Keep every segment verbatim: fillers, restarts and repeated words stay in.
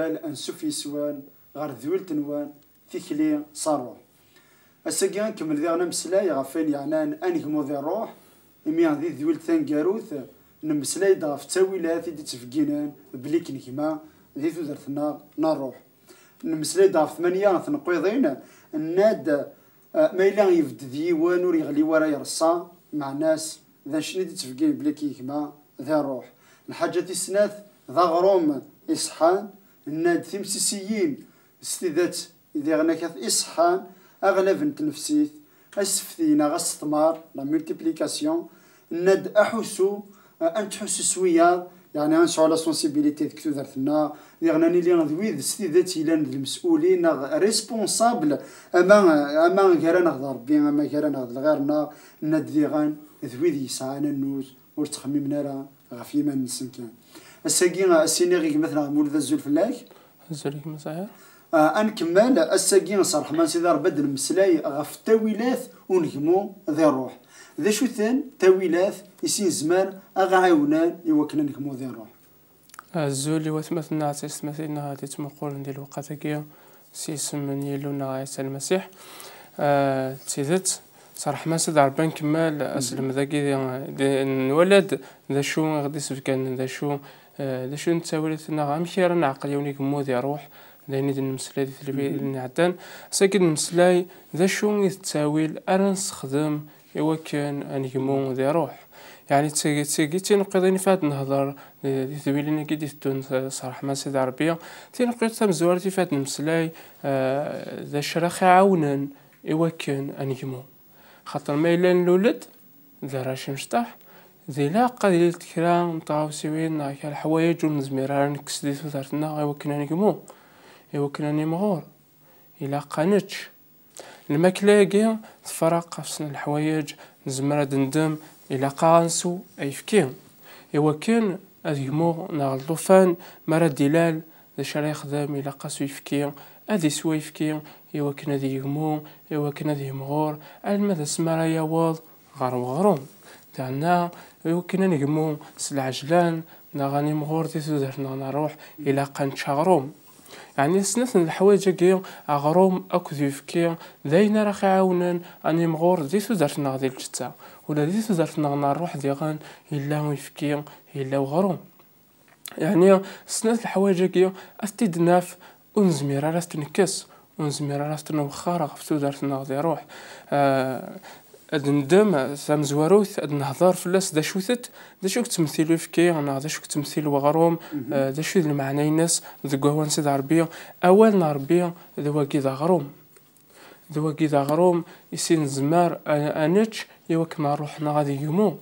Ansuf yes-wen ɣer tedwilt-nwen, tikli s ṛṛuḥ. Ass-agi ad nkemmel diɣen ameslay ɣef wayen yeɛnan anegmu di ṛṛuḥ, imi di tedwilt taneggarut nemmeslay-d ɣef ttawilat i d-ittbegginen belli akken gma di tudert-nneɣ n ṛṛuḥ. Nemmeslay-d ɣef tmanya tneqqiḍin, nenna-d, eh, ma yella yebded yiwen ur yeɣli wara yeṛṣa, meɛna-s d anecni d-ittbeggin belli akken gma di ṛṛuḥ. Lḥaǧa tis snat d aɣrum iṣeḥḥan, nenna-d timsisiyin s tidet diɣen akat iṣeḥḥan, aɣlab n tnefsit, asefti neɣ asetmar, la multiplication, nenna-d aḥusu, eh, ad nettḥussu s wiyaḍ, yeɛni ad nesɛu la sensibilité deg tudert-nneɣ, diɣen ad nili d wid s tidet yellan d lemes'ulin neɣ responsable, ama, ama gar-aneɣ d Ṛebbi, ama gar-aneɣ d lɣir-nneɣ, nenna-d diɣen d wid yesɛan annuz, ur ttxemmimen ara ɣef yiman-nsen kan. Ass-agi, ad s-iniɣ i gma-tneɣ Mulud azul fell-ak. Azul gma Zahir. Ah, ad nkemmel ass-agi s ṛṛeḥma n Sidi Ṛebbi ad d-nemmeslay ɣef ttawilat unegmu di ṛṛuḥ. D acu-ten ttawilat i s-nezmer ad ɣ-ɛiwnen i wakken ad negmu di ṛṛuḥ? Azul i watmaten-nneɣ d taysetmatin-nneɣ ad yettmuqulen di lewqat-agi s yisem n Yillu-nneɣ Ɛisa Lmasiḥ. Ah, d tidet, s ṛṛeḥma n Sidi Ṛebbi ad nkemmel aselmed-agi di, di, nwala-d d acu i ɣ-d-isbegganen, d acu, eh, d acu n ttawilat neɣ amek ara neɛqel yiwen igemmud i ṛṛuḥ, d ayen i d-nemmeslay di telbiyin iɛeddan. Ass-agi d-nemmeslay d acu i d ttawil ara nessexdem i wakken ad negmu di ṛṛuḥ. Yeɛni d tagi, d tagi d tineqqiḍin i f ad nehder di, di tedwilin-agi d-iteddun s, s ṛṛeḥma n Sidi Ṛebbi. Tineqqiḍt tamezwarut i f ad nemmeslay, eh, d acu ara ɣ-iɛawnen i wakken ad negmu. Xaṭer ma yella nlul-d d arrac imecṭaḥ, d ilaq ad ilint kra n tɣawsiwin neɣ kra leḥwayeǧ ur nezmir ara ad nekkes di tudert-nneɣ i wakken ad negmu, i wakken ad nimɣur. Ilaq ad nečč. Lmakla-agi tefreq ɣef snat leḥwayeǧ, nezmer ad nendem, ilaq-aɣ ad nsew ayefki. I wakken ad gmuɣ neɣ llufan, mi ara d-ilal, d acu ara yexdem? Ilaq-as uyefki, ad isew ayefki i wakken ad yegmu, i wakken ad yemɣur, alma d asmi ara yaweḍ ɣer weɣrum. Daɣen, i wakken ad negmu s lɛejlan neɣ ad nimɣur di tudert-nneɣ n ṛṛuḥ, ilaq ad nečč aɣrum. Yeɛni snat n leḥwayeǧ-agi, aɣrum akked uyefki, d ayen ara ɣ-iɛawnen ad nimɣur di tudert-nneɣ di lǧetta. Ula di tudert-nneɣ n ṛṛuḥ diɣen yella uyefki, yella uɣrum. Yeɛni snat leḥwayeǧ-agi ad t-id-naf, ur nezmir ara ad t-nekkes, ur nezmir ara ad t-nwexxer ɣef tudert-nneɣ di ṛṛuḥ. Ah, ad nendem, tamezwarut, ad nehder fell-as d acu-tent, d acu yettmettil uyefki, neɣ d acu yettmettil weɣrum, ah, d acu i d lmeɛna-ines deg wawal n Sidi Ṛebbi. Awal n Ṛebbi d wagi d aɣrum. D wagi d aɣrum i s nezmer a, a nečč i wakken ṛṛuḥ-nneɣ ad yegmu.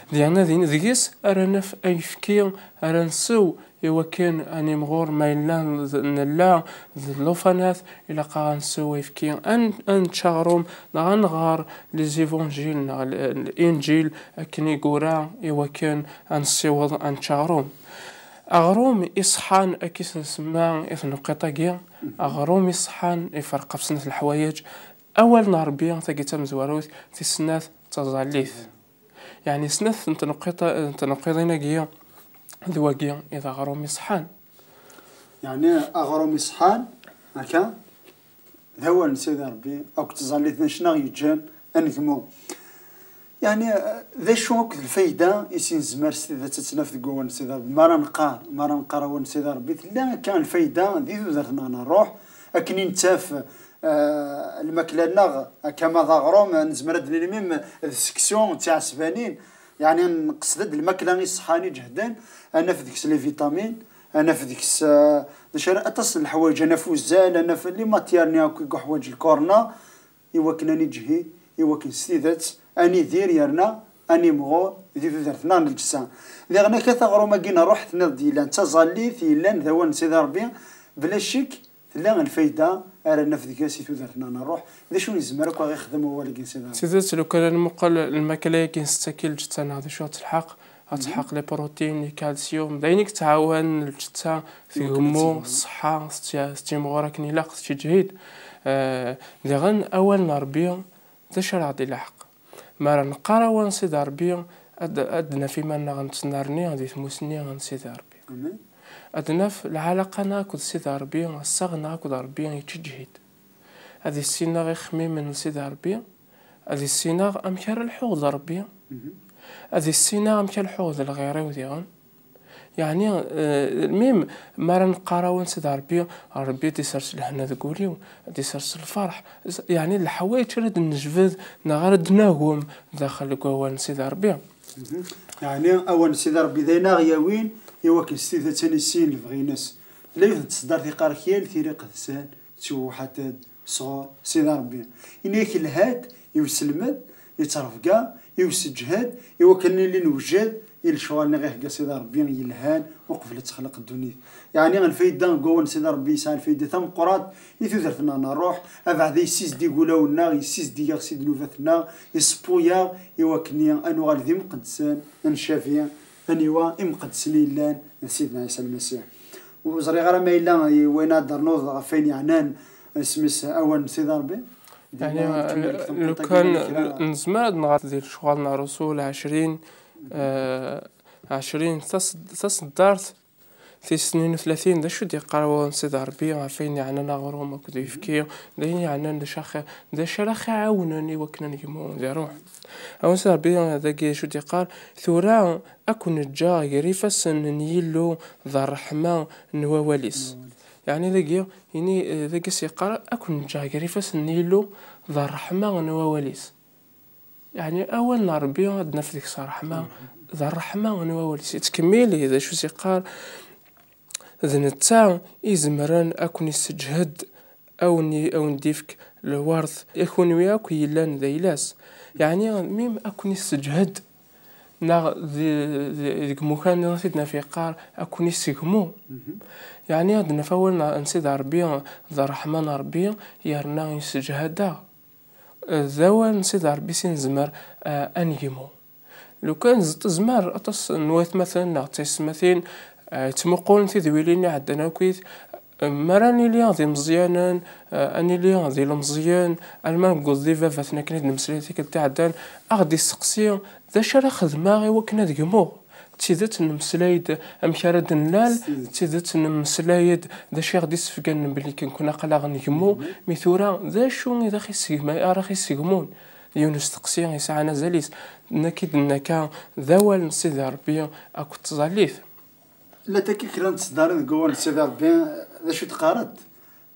Diɣen ad in-, deg-s ara naf ayefki ara nsew i wakken ad nimɣur ma yella d, nella d llufanat, ilaq-aɣ ad nsew ayefki, ad n-, ad nečč aɣrum, neɣ ad nɣer les évangiles, neɣ l-, Linǧil akken i yura, i wakken ad nessiweḍ ad nečč aɣrum. Aɣrum iṣeḥḥan, akka i s-nsemma i tneqqiṭ-agi, aɣrum iṣeḥḥan iferq ɣef snat leḥwayeǧ. Awal n Ṛebbi, tagi d tamezwarut, tis snat d taẓallit. Yeɛni snat n tneqqiṭ-, n tneqqiḍin-agi d wagi i d aɣrum iṣeḥḥan. Yeɛni aɣrum iṣeḥḥan, akka, d awal n Sidi Ṛebbi, akked tẓallit n ccna ɣ-yeǧǧan ad negmu. Yeɛni, d acu akked lfayda i s nezmer s tidet ad tt-naf deg wawal n Sidi Ṛebbi? Mi ara neqqar, mi ara neqqar awal n Sidi Ṛebbi, tella akka lfayda di tudert-nneɣ n ṛṛuḥ, akken i nettaf, eh, lmakla-nneɣ, akka ma d aɣrum, nezmer ad d-nini mim d seksu, d tiɛesbanin. Yeɛni, nqesd-d lmakla iṣeḥḥan iǧehden, ad naf deg-s les vitamines, ad naf deg-s, eh, d acu ara, aṭas n leḥwayeǧ, ad naf uzzal, ad naf les matières-nni akk i yuḥwaǧ lkor-nneɣ, i wakken ad niǧhi, i wakken s tidet ad nidir yerna ad nimɣur di tudert-nneɣ n lǧessa. Diɣen, akka, taɣrum-agi n ṛṛuḥ, tenniḍ-d, yellan d taẓallit, yellan d awal n Sidi Ṛebbi, bla ccek tella lfayda ara naf deg-s i tudert-nneɣ n ṛṛuḥ. D acu i yezmer akk ad ɣ-ixdem wawal-agi n Sidi Ṛebbi? D tidet, lukan ad nmuqel lmakla-agi nsett akkin lǧetta-nneɣ, d acu ad telḥeq? Ad telḥeq les protéines, les calcium, d ayen i yettɛawan lǧetta tgemmu, ṣṣeḥḥa, tettimɣur akken ilaq, tettiǧhid. Eh, diɣen awal n Ṛebbi, d acu ara ɣ-d-ilḥeq? Mi ara neqqar awal n Sidi Ṛebbi, ad, ad d-naf iman-nneɣ nettnerni di tmusni n Sidi Ṛebbi. Amin. ad naf lɛalaqa-nneɣ akked Sidi Ṛebbi, assaɣ-nneɣ akked Ṛebbi yettǧeǧǧid. Ad issineɣ ixemmimen n Sidi Ṛebbi, ad issineɣ amek ara lḥuɣ d Ṛebbi, ad issineɣ amek ara lḥuɣ d lɣir-iw diɣen. Yeɛni, eh, mim, mi ara neqqar awal n Sidi Ṛebbi, Ṛebbi ad d-isers lehna deg wul-iw, ad d-isers lferḥ. Z-, yeɛni leḥwayeǧ ara d-nejbed neɣ ara d-nagem daxel deg wawal n Sidi Ṛebbi. Yeɛni awal n Sidi Ṛebbi d ayen ara ɣ-yawin i wakken s tidet ad nissin lebɣi-ines. Tella yiwet n tseddart iqqar-ak yal tira iqedsen ttewḥat-d sɣur Sidi Ṛebbi. Ini-ak lhad i uselmed, i ttrebga, i useǧhed, i wakken ad nili newjed i lecɣal-nni i ɣ-ihegga Sidi Ṛebbi yelhan uqbel ad texleq ddunit. Yeɛni lfayda n wawal n Sidi Ṛebbi yesɛa lfayda tameqqrant i tudert-nneɣ n ṛṛuḥ, abeɛda yessizdig ulawen-nneɣ, yessizdig-aɣ si ddnubat-nneɣ, yesseww-aɣ i wakken ad nuɣal d imqeddsen, ad ncabi aniwa imqeddsen i yellan d Sidna Ɛisa Lmasiḥ. Ur ẓriɣ ara ma yella wayen ad d-ternuḍ ɣef wayen yeɛnan isem-is awal n Sidi Ṛebbi. Yeɛni, dima kemmel deg temqiḍt-agi lukan ma yella kra. Nezmer ad nɣer di lecɣal n Ṛṛusul ɛecrin, eh, ɛecrin, tas-, taseddart tis tnin u tlatin, d acu d-yeqqar wawal n Sidi Ṛebbi ɣef wayen yeɛnan aɣrum akked uyefki, d ayen yeɛnan d acu ax-, d acu ara ɣ-iɛawnen i wakken ad negmu di ṛṛuḥ. Awal n Sidi Ṛebbi dagi d acu d-yeqqar: "Tura ad ken-ǧǧeɣ gar ifassen n Yillu d ṛṛeḥma n wawal-is." Yeɛni dagi, ini, eh, dagi s-yeqqar: "Ad ken-ǧǧeɣ gar ifassen n Yillu d ṛṛeḥma n wawal-is." Yeɛni awal n Ṛebbi ad naf deg-s ṛṛeḥma, d ṛṛeḥma n wawal-is. Yettkemmil d acu s-yeqqar: "D netta i izemren ad ken-isseǧhed, a wen-, a wen-d-ifk lweṛt, a kunwi akk yellan d ayla-s." Yeɛni mim a ken-isseǧhed, neɣ di, di, deg imukan nniḍen i t-id-naf yeqqar a ken-isegmu. Yeɛni ad naf awal n, n Sidi Ṛebbi d ṛṛeḥma n Ṛebbi, yerna yesseǧhad-aɣ. D awal n Sidi Ṛebbi si nezmer, eh, ad negmu. Lukan z-, tezmer aṭas n waytmaten neɣ d taysetmatin, eh, ttmuqqulen tidwilin iɛeddan akkit, eh, mi ara nili d imeẓyanen, eh, ad nili d ilemẓiyen, alma newweḍ di baba-tneɣ akken i d-nemmeslay tikkelt iɛeddan, a ɣ-d-isteqsi d acu ara xedmeɣ i wakken ad gmuɣ. D tidet nemmeslay-d amek ara d-nlal, d tidet nemmeslay-d d acu i ɣ-d-isefganen belli nekkni aql-aɣ negmu, mi tura d acu i d aɣ-isegma-, ara ɣ-isegmun? Yiwen usteqsi yesɛan azal-is, nekk-id nekka d awal n Sidi Ṛebbi akked tẓallit. La takki kra n tseddarin deg wawal n Sidi Ṛebbi, d acu teqqareḍ?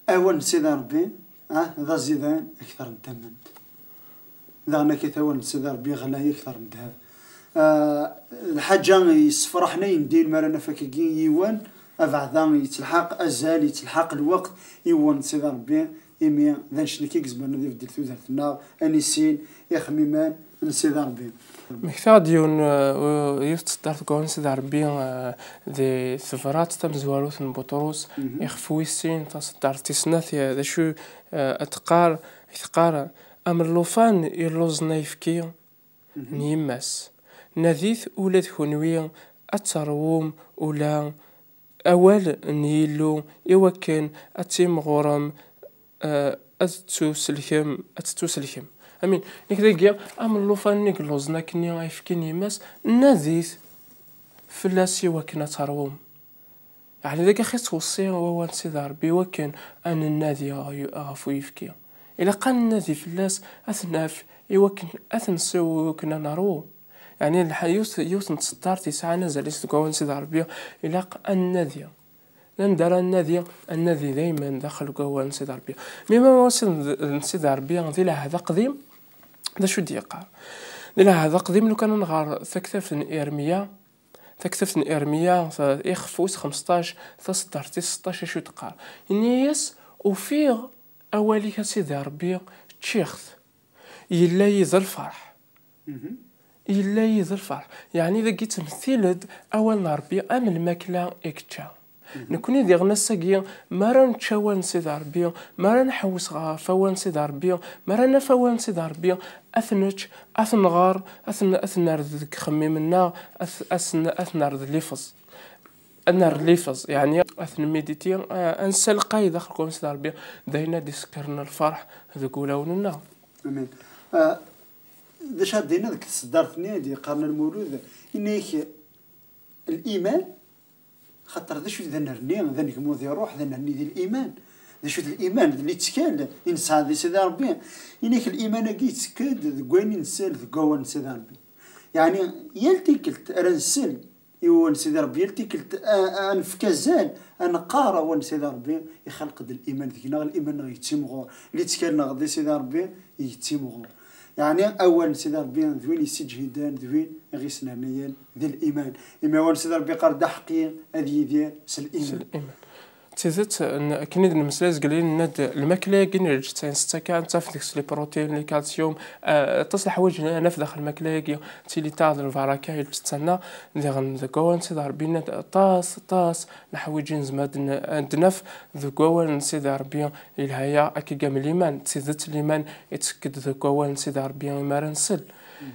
Awal n Sidi Ṛebbi, ah, d aẓidan akter n tamemt. Daɣen akka awal n Sidi Ṛebbi ɣlay akter n ddheb. Ah, lḥaǧa yessefraḥen ayen din mi ara naf akkagi yiwen, abeɛda yettelḥaq azal, yettelḥaq lweqt i wawal n Sidi Ṛebbi, imi d annect-nni i izemren ad ibeddel tudert-nneɣ, ad nissin ixemmimen n Sidi Ṛebbi. Mmektaɣ-d yiwen, eh, yiwet n tseddart deg wawal n Sidi Ṛebbi, eh, di tebrat tamezwarut n Buṭrus, ixef wis sin, taseddart tis snat, eh, d acu, eh, ad teqqar, i teqqar: "Am llufan yelluẓen ayefki n yemma-s, nadit ula d kunwi ad teṛwum ula awal n Yillu i wakken ad timɣurem, eh, ad tettuselkem, ad tettuselkem." Amin, nekk dagi, am llufan-nni yelluẓen akkenni ayefki n yemma-s, nadit fell-as i wakken ad teṛwum. Yeɛni dagi xi yettweṣṣi wawal n Sidi Ṛebbi i wakken ad nennadi ɣ-, ɣef uyefki. Ilaq ad nennadi fell-as, ad t-naf, i wakken ad t-nsew, i wakken ad neṛwu. Yeɛni lḥa-, yiwet, yiwet n tseddart yesɛan azal-is deg wawal n Sidi Ṛebbi, ilaq ad nennadi. Anda ara nennadi? Ad nennadi daymen daxel deg wawal n Sidi Ṛebbi. Mi ma wawal n Sidi Ṛebbi di Lɛehd Aqdim, d acu d-yeqqar? Di Lɛehd Aqdim, lukan ad nɣer taktabt n Irmiya, taktabt n Irmiya, ta-, ixef wis xemseṭṭac, taseddart tis seṭṭac, acu d-teqqar? Ini-as: "Ufiɣ awal-ik, a Sidi Ṛebbi, ččiɣ-t. Yella yid lferḥ." Yella yid lferḥ. Yeɛni dagi yettmettil-d awal n Ṛebbi am lmakla i yečča. Nekkni diɣen ass-agi, mi ara nečč awal n Sidi Ṛebbi, mi ara nḥewwes ɣef awal n Sidi Ṛebbi, mi ara naf awal n Sidi Ṛebbi, ad t-nečč, ad t-nɣer, ad t-n-, ad t-nerr deg uxemmim-nneɣ, ad t-, ad s-n-, ad t-nerr d lifeẓ. Ad nerr lifeẓ, yeɛni ad t-nmiditi, a-, ad nessalqay daxel n wawal n Sidi Ṛebbi, d ayen ad d-isekkren lferḥ deg wulawen-nneɣ. Amin. Ah, d acu ara d-tiniḍ deg tseddart-nni i d-yeqqaren Lmulud? Ini-ak, liman Xaṭer d acu d anerni, d anegmu di ṛṛuḥ, d anerni di liman. D acu d liman? D lettkal i nesɛa di Sidi Ṛebbi. Inek liman-agi yettekka-d deg wayen i nsal deg wawal n Sidi Ṛebbi. Yeɛni, yal tikkelt ara nsel i wawal n Sidi Ṛebbi, yal tikkelt a, a nefk azal, a neqqar awal n Sidi Ṛebbi, ixelq-d liman deg-neɣ, liman-nneɣ yettimɣur, lettkal-nneɣ di Sidi Ṛebbi yettimɣur. Yeɛni, awal n Sidi Ṛebbi d win yessiǧhiden, d win i ɣ-yesnernayen di liman. Imi awal n Sidi Ṛebbi yeqqar-d: "Aḥeqqi ad yidir s liman." S liman. D tidet, n-, akken i d-nemmeslay zgelli, nenna-d lmakla-agi n lǧetta-ines d takka, nettaf deg-s les protéines, les calcium, eh, aṭas n leḥwayeǧ n-, naf daxel lmakla-agi, tili taɛḍ lbaraka i lǧetta-nneɣ, diɣen deg wawal n Sidi Ṛebbi nenna-d aṭas, aṭas n leḥwayeǧ i nezmer ad n-, ad d-naf deg wawal n Sidi Ṛebbi, yelha-ya akka am liman, d tidet liman ittekk-d deg wawal n Sidi Ṛebbi imi ara nsel.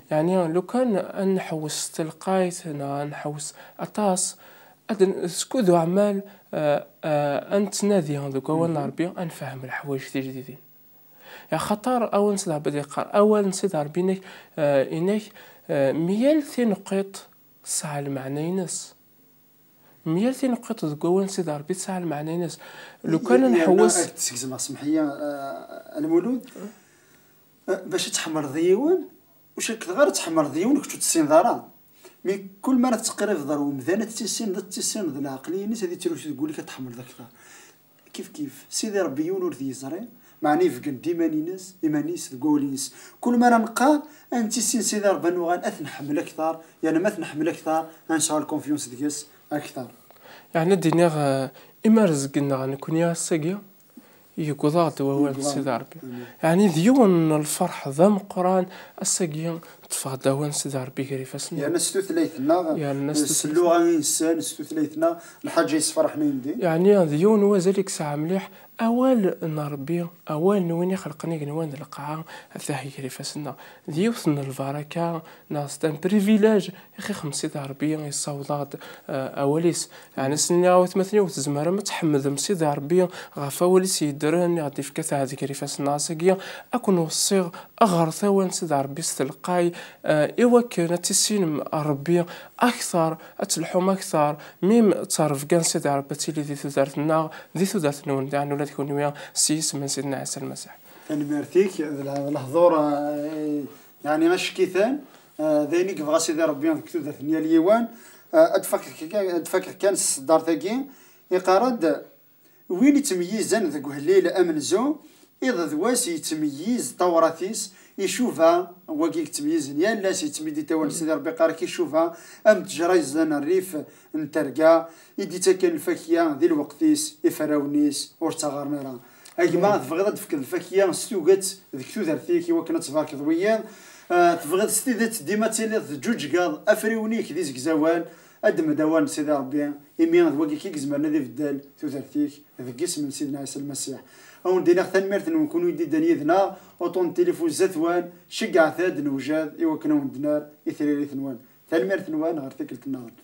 Yeɛni, lukan ad nḥewwes s telqayt neɣ ad nḥewwes aṭas, ad n-, skud uɛmal, eh, eh, ad nettnadi deg wawal n Ṛebbi, ad nfehhem leḥwayeǧ tijdidin. Axaṭer awal n Sidi Ṛebbi ad yeqqar, awal n Sidi Ṛebbi inek, eh, inek, eh, myal tineqqiṭ tesɛa lmeɛna-ines. Myal tineqqiṭ deg wawal n Sidi Ṛebbi tesɛa lmeɛna-ines. Lukan ad nḥewwes. Ad d-segzmeɣ, semḥ-iyi, eh, a Lmulud. Eh, bac ad tḥemmleḍ yiwen, ur cukkeɣ ara tḥemmleḍ yiwen kečč ur tessineḍ ara. Mi kul mi ara tettqirribeḍ ɣer umdan, ad tissineḍ, ad tissineḍ leɛqel-ines, ad yettrusu deg wul-ik, ad tḥemmleḍ akteṛ. Kif kif, Sidi Ṛebbi yiwen ur t-yeẓri, meɛna yebgen-d iman-ines, iman-is deg wawal-ines. Kul mi ara neqqar, ad nettissin Sidi Ṛebbi, ad nuɣal ad t-nḥemmel akteṛ, yerna ma t-nḥemmel akteṛ, ad nesɛu lkunfyans deg-s akteṛ. Yeɛni ad d-iniɣ, eh, imarezgen-nneɣ nekkni ass-agi, yewweḍ-aɣ-d wawal n Sidi Ṛebbi. Yeɛni d yiwen n lferḥ d ameqqran, ass-agi ṭṭfeɣ-d awal n Sidi Ṛebbi gar ifassen-iw. Yerna s tutlayt-nneɣ, yerna s s tutlayt-nneɣ. Lluɣa i nessen, s tutlayt-nneɣ, lḥaǧa yessefraḥen ayendin. Yeɛni d yiwen n wazal i yesɛa mliḥ, awal n Ṛebbi, awal n win ixelqen igenwan d lqaɛa, atah gar ifassen-nneɣ. D yiwet n lbaraka, neɣ c'est un privilège, ixixem Sidi Ṛebbi yessaweḍ-aɣ-d, eh, awal-is. Yeɛni, s-nniɣ i watmaten-iw, tzemrem ad tḥemdem Sidi Ṛebbi ɣef wawal-is yeddren i ɣ-d-ifka taɛd gar ifassen-nneɣ ass-agi, ad ken-weṣṣiɣ, ɣret awal n Sidi Ṛebbi s telqay, eh, i wakken ad tissinem Ṛebbi akteṛ, ad telḥum akteṛ, mim d ttrebga n Sidi Ṛebbi ad tili di tudert-nneɣ, di tudert-nwen daɣen ula d kunwi, s yisem n Sidna Ɛisa Lmasiḥ. Tanemmirt-ik, d le-, d lehdur, eh, yeɛni ackitan, eh, d ayen i yebɣa Sidi Ṛebbi deg tudert n yal yiwen. Eh, ad d-fakeɣ kan, ad d-fakeɣ kan s tseddart-agi, iqqar-d: "Win yettmeyyizan deg uhellil amenzu, iḍ d wass yettmeyyiz tawrat-is, icuba, wagi yettmeyyizen yal ass, yettmeyyiz awal n Sidi Ṛebbi, iqqar-ak icuba, am ttejra yeẓdan rrif n terga, i d-ittaken lfakya di lweqt-is, iferrawen-is ur ttaɣaren ara." A gma, tebɣiḍ ad d-tefkeḍ lfakya s tuget deg tudert-ik i wakken ad tbarkeḍ wiyiḍ? Ah, tebɣiḍ s tidet dima ad tiliḍ teǧǧuǧgeḍ afriwen-ik d izegzawen, ad d-mmed awal n Sidi Ṛebbi, imi d wagi kan i izemren ad ibeddel tudert-ik deg isem n Sidna Ɛisa Lmasiḥ. A wen-d-iniɣ tanemmirt-nwen kunwi i d-yeddan yid-neɣ, uṭṭun n tilifun zdat-wen, ceggɛet-aɣ-d, newjed i wakken a wen-d-nerr i tririt-nwen. Tanemmirt-nwen, ɣer tikkelt-nniḍen.